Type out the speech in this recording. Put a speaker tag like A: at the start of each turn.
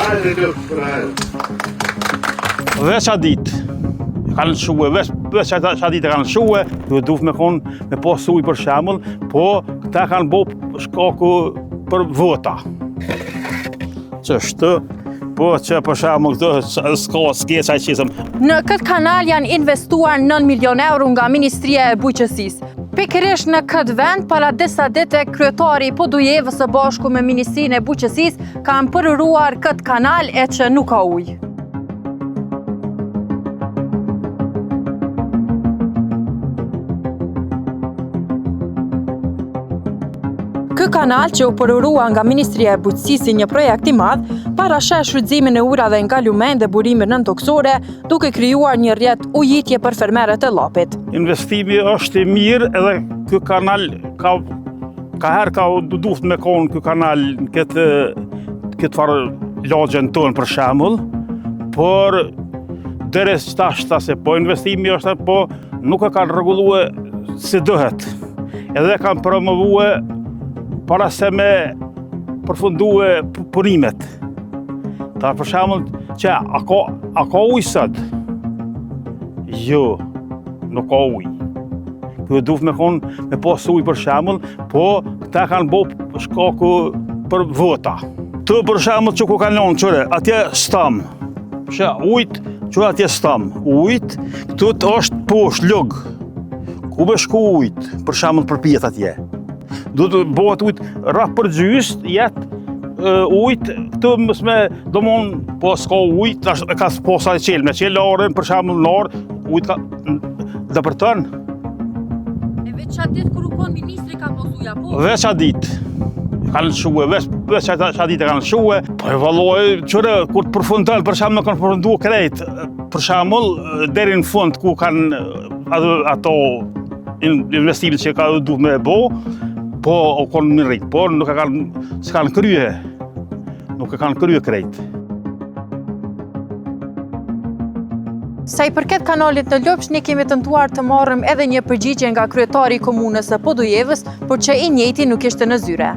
A: Hajde, luftë për hajde.
B: Veç atë ditë, kanë lëshue, veç, veç atë atë ditë kanë lëshue, duhet duhet me konë me pas ujë për shembull, po këta kanë bo shkaku për vota. Qështu, po që për shembull këto s'ka s'ke çaj qesëm.
C: Në këtë kanal janë investuar 9 milion euro nga Ministria e Bujqësisë. Pikërisht në këtë vend, para disa dite, kryetari i Podujevës së bashku me Ministrinë e Bujqësisë kanë përuruar këtë kanal e që nuk ka ujë. Ky kanal që u përurua nga Ministria e Bujqësisë si një projekt i madh, parasheh shfrytëzimin e ujërave nga lumenj dhe burime nëntokësore, duke krijuar një rrjet ujitje për fermerët e Llapit.
B: Investimi është i mirë edhe ky kanal ka ka herë ka duhet me konë ky kanal në këtë këtë farë lagjen tonë për shembull, por deri tash ta se po investimi është po nuk e kanë rregullue si duhet. Edhe kanë promovue para se me përfundue punimet. Ta për shembull, që a ka, a ka ujë sot? Jo, nuk ka ujë. Kjo duhet me konë me pas ujë për shembull, po këta kanë bo shkaku për vota. Të për shembull që ku kanë lonë qëre, atje stam. Që ujt, që atje stam. Ujt, këtu të është poshtë lug. Ku me shku ujt, për shembull përpjetë atje. Do të bëhet ujt rrah për gjys, jet ujt, këtu mos me, domon, po s'ka ujt, tash e ka posa e çel, me çel arën, për shembull në arë, ujt ka depërton.
C: E veç atë ditë kur u kon ministri ka pas ujë apo?
B: Veç atë ditë. Kanë lëshue, veç, veç atë atë ditë kanë lëshue. Po e valloj, qyre, kur të përfundon, për shembull, kanë përfundu krejt. Për shembull, deri në fund ku kanë ato, ato investimet që ka duhet me e bo, po o konë në rrit, po nuk e kanë, s'kanë krye, nuk e kanë krye krejt.
C: Sa i përket kanalit në Lupç, ne kemi tentuar të marrim edhe një përgjigje nga kryetari i komunës së Podujevës, por që i njëjti nuk ishte në zyre.